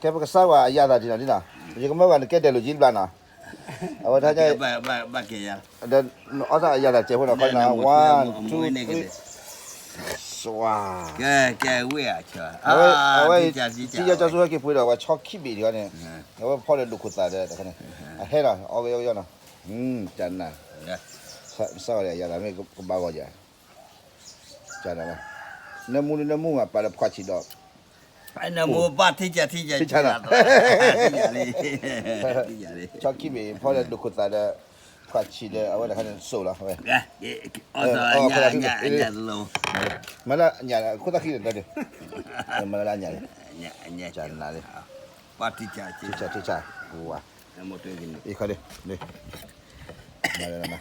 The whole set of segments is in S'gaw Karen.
ကဲပကစၢ်ဝဲအယၤသးဒ်နီၤဒ်နီၤ, ယကမၢဘၣ်နကဲဒဲးလိာ်ကံဘျါနီၤ, အဝဲတဟါညါ, ဒီးနအီၣ်တၢ်အယၤသးစဲးဖိနီၤခီနီၤ, one, two, three, စွါ, အဝဲ, အဝဲ, ထံယၤကၠီဆူဟဲက့ၤပှ့ၤဒီး ပှၤဆီခံဘ့ၣ်ဒံးအီၤန့ၣ်, အဝဲဖီဒီးဒိၣ်ခိၣ်သၣ်ဒီးတခါန့ၣ်, အဟဲနီၤ အီကယီကယီနီၤ, တၢ်နၤ, စၢ်ဝဲအယၤသးမ့ၢ်ကဘၣ်ဂီၤယၤ နၢမူနၢမူမး ပာ်လၢဖှၣ်ဆံးဒီး, နၢမူဘၣ်ထံကၢ်ထံကၢ်, ဆီခံဘ့ၣ် ဖီဒီးဒိၣ်ခိၣ်သၣ်ဒီး, ဖှၣ်ဆံးဒီး အဝဲတခါန့ၣ်စိၣ်လီၤဝဲ, မၤလၢအညၣ်န့ၣ် ခိၣ်သၣ်ခံန့ၣ်တၢ်ဒုး, မၤလၢအညၣ်န့ၣ်, နၤလၢ, ထံဆးထံဆး, ဝါ, အံၤခီဒုး, မၤလၢ ထဲအံၤမၤ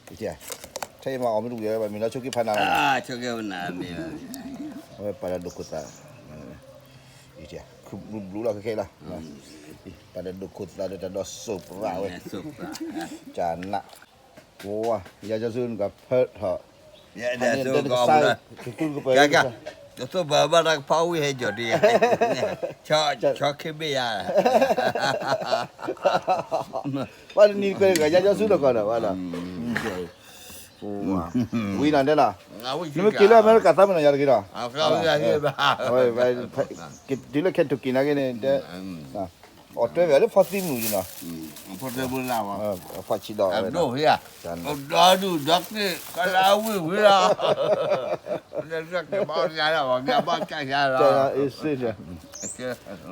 အီၣ်မ့ၢ်တဝံၤဝဲ ဘၣ်မ့ၢ်လီၤဆိက့ဖးနၤလီၤ, အဝဲပာ်လၢဒိၣ်ခိၣ်သၣ်, ခုဘျူဘျူလီၤခဲခဲလီၤ, ပာ်လၢဒိၣ်ခိၣ်သၣ်ဒီးတၢ်ဒီးစိၣ်ပရၣ်ဝဲ, ကနၣ်, ပဝါ, ယၤကၠီဆူနကဖၢထီၣ်, ကဲ, ကသိၣ်ဘၣ်ဘၣ်တၢ်ကဖးဝံၣ်ဟဲကၠီၤဒံး, ဆီခံဘ့ၣ်ယၤ ပှၤတနံၤကွဲးကယၤကၠီဆူလီၤကီးဒီး, ဝံၤနီၤတဲနီၤ, နမ့ၢ်က့ၤလၢအမဲရကၤသးမ့ၢ်နီၤယၤတဂ့ၤနီၤ, တုၤလၢခဲ Kentucky နာ်က့န့ၣ်, အီၣ်တွဲဝဲလၢဖီသံမုၢ်နီၤ, ဖှၣ်ဆံးဒီး, ဒီဒူၣ်ဒီကလးဝံၣ်ဝံၣ်လီၤ, ကဘၣ်ယၤလီၤ, ဘၣ်ကယၤလီၤ